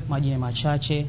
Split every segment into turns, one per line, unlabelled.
Maji ni machache.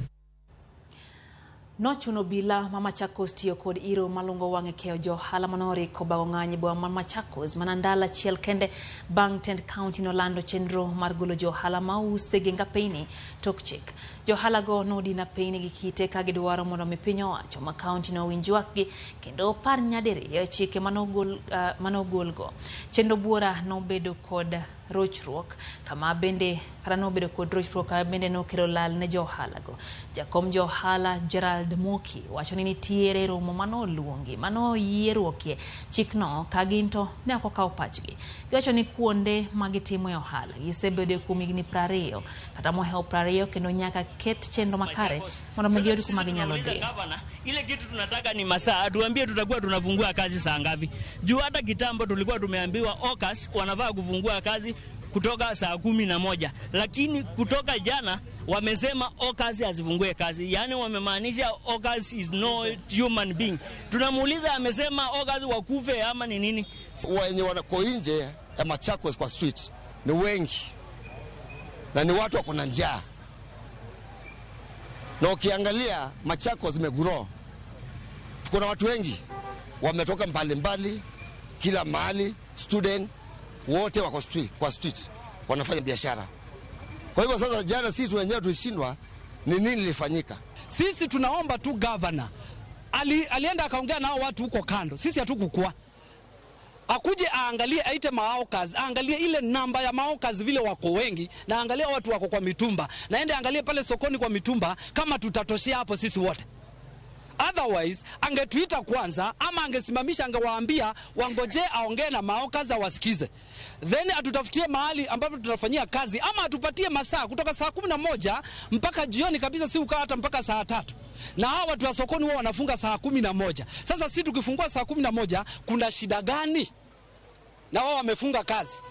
Nochuno obila ma Machakos tiyo kod iro malungo wang' e keyo jo ohala manoriko bago ng'anyo e boma ma Machakos mana ndalo achiel kende bang' tend kaunti nolando chenro mar golo jo ohala mause geng apeyni tok chik. Jo ohala go nodino apeyni gi kite ka gidwaro mondo mi piny owacho ma kaunti no owinj ywakgi kendo opar nyadiriyo e chike manogol go. Chenro buora nobedo kod rochruok kama bende kata nobedo kod rochruok kama bende nokelo lal ne jo ohala go. Jakom jo ohala Gerald Moki wacho ni nitiere romo manoluongi manoyieruokie chikno ka gin to ne ok okaw pachgi. Giwacho ni kuonde ma gitimoe ohala gisebedo kuom higni 20 kata mohewo 20 kendo nyaka ket chenro makare mondo mi giyud kuma ginyalo dhiye.
Gavana, ile kitu tunataka ni masaa, atuambie tutakuwa tunafungua kazi saa ngapi. Juu hata kitambo tulikuwa tumeambiwa hawkers wanafaa kufungua kazi kutoka saa 11, lakini kutoka jana wamesema hawkers asifungue kazi, yaani wamemaanisha hawkers is no human being. Tunamuuliza, amesema hawkers wakufe ama ni nini?
Wenye wanako nje ya Machakos kwa street ni wengi na ni watu wako na njaa, na ukiangalia Machakos imegrow, tuko na watu wengi wametoka mbalimbali, kila mahali, student wote wako street, kwa street wanafanya biashara. Kwa hivyo sasa, jana sisi wenyewe tulishindwa ni nini lilifanyika.
Sisi tunaomba tu governor alienda akaongea nao watu huko kando, sisi hatukukua. Akuje aangalie, aite mahawkers, aangalie ile namba ya mahawkers vile wako wengi, na angalie watu wako kwa mitumba, naende angalie pale sokoni kwa mitumba kama tutatoshea hapo sisi wote. Otherwise angetuita kwanza, ama angesimamisha, angewaambia wangoje aongee na mahawkers wasikize, then atutafutie mahali ambapo tunafanyia kazi, ama atupatie masaa kutoka saa 11 mpaka jioni kabisa, si ukaa hata mpaka saa 3. Na hawa watu wa sokoni huwa wanafunga saa 11. Sasa si tukifungua saa 11 kuna shida gani? Na wao wamefunga kazi.